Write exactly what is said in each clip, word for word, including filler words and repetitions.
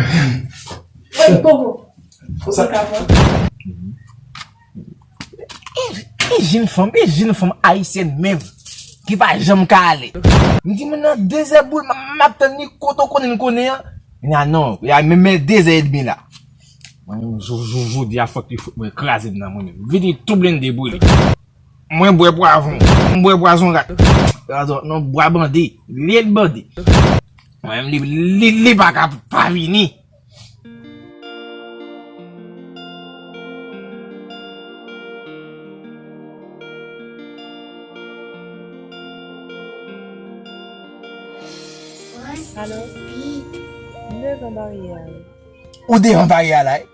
Mwen, Bobo. Ou sa ka pran? E, e jenn fanm, e jenn fanm ayisyèn menm, ki pa janm ka ale. M di, mwen nan dezè boul, m, m ap tann li kote w konnen l konnen an. Li di, a non, li a menm men dezè edmi la. Mwen, jou, jou, jodi a, fòk li fout mwen kraze m nan mwen menm. Vini tou blende boule. Mwen bwè pwazon. Mwen bwè pwazon rat. Pwazon, non, bwa bandi. Li l bandi. Mwen menm, li, li, li pa ka pa vini. Alo? M devan baryè a. Ou devan baryè a la, wi?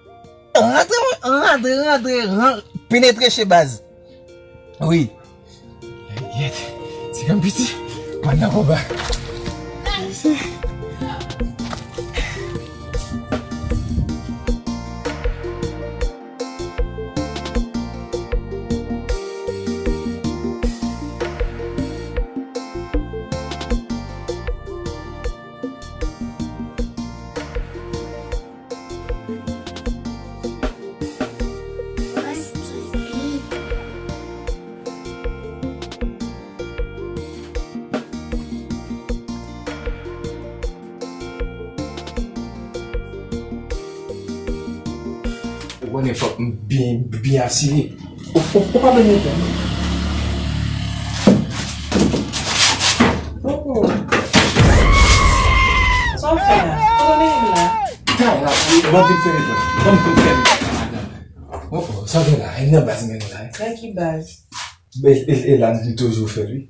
Rantre, rantre, rantre, rantre, penetre chez baz. Wi. Yèt, se kanm piti. Mwen nan konba. Ou konnen fòk m byen, byen asire. Ou, ou, ou pa beni tan. Bobo. Sa w fè la? Kote w mennen m la? Kay la, ban m vin fèmen tan. Ban m vin fèmen tan, madanm. Oh, oh, sa w gen la? E nan baz mennen la, hein? Nan ki baz? E, e, e la m toujou fè l, wi.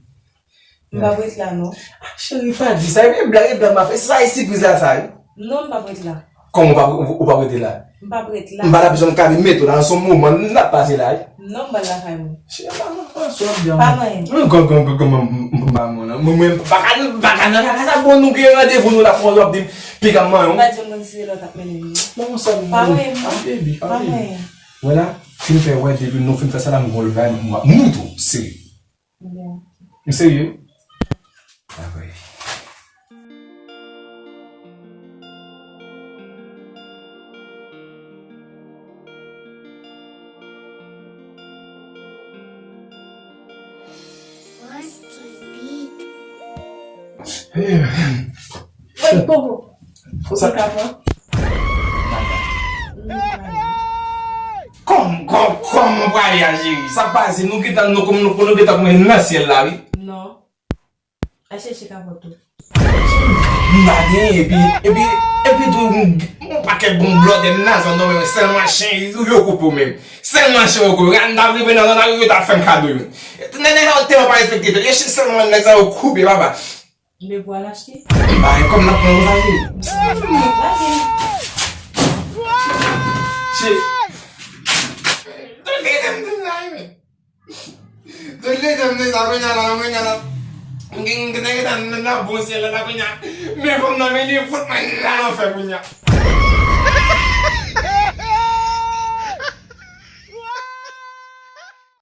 M p ap ret la, non. Ah, cheri, pa di sa. E blag, e blag m ap fè. Sa e sipriz la, sa, wi. Non, m p ap ret la. Kòman ou p ap, ou, ou p ap rete la? M p ap ret la. M pa t ap janm ka vin mete w la, nan son moman n ap pase la, wi. Non, m pral lakay mwen. Cheri, pa, pa, pa, sa w ap di a. Pa manyen. Mwen, kòman, kòman, kòman m, m, m pa manyen la? Mwen, mwen, m pa ka, m pa ka nan kaka sa, bon, nou gen randevou, nou la, kòman w ap di m, piga m manyen w? M pa t janm konn si se lòt ap mennen m, non. Bon, sa, pa manyen, non. Ah, baby, ah, baby. Pa manyen. Wè la, fin fè wè, depi nou fin fè sa la, m gon lè, m ap moute w, serye. M serye. Dakò. Hey. Mwen, Bobo. Ou sa ka pran? Kòm, kòm, kòman w prale a, cheri? Sa pase, nou gentan, nou, nou, nou gentan pran nan syèl la, wi. Non. Al chèche kapòt ou. M pa genyen, epi, epi, epi tou, yon pakèt bon blòdè nan zòn nan, men sèlman chen yo koupe w menm. Sèlman chen yo koupe. Gad, m t ap rive nan zòn nan, yo t ap fè m kado youn. Nèg sa yo tèlman pa respekte tèt yo, sèlman nèg sa yo koupe, papa. Depi w al achte? M pa gen kòb, m ap pran yon paje. Lage. Che. Tout lide m nan la, wi. Tout lide m nan la, kounye a la, kounye a la. M gen, gen, gen, nan, nan bon syèl la, kounye a. Men fanm nan, men li fout mwen nan lanfè, kounye a.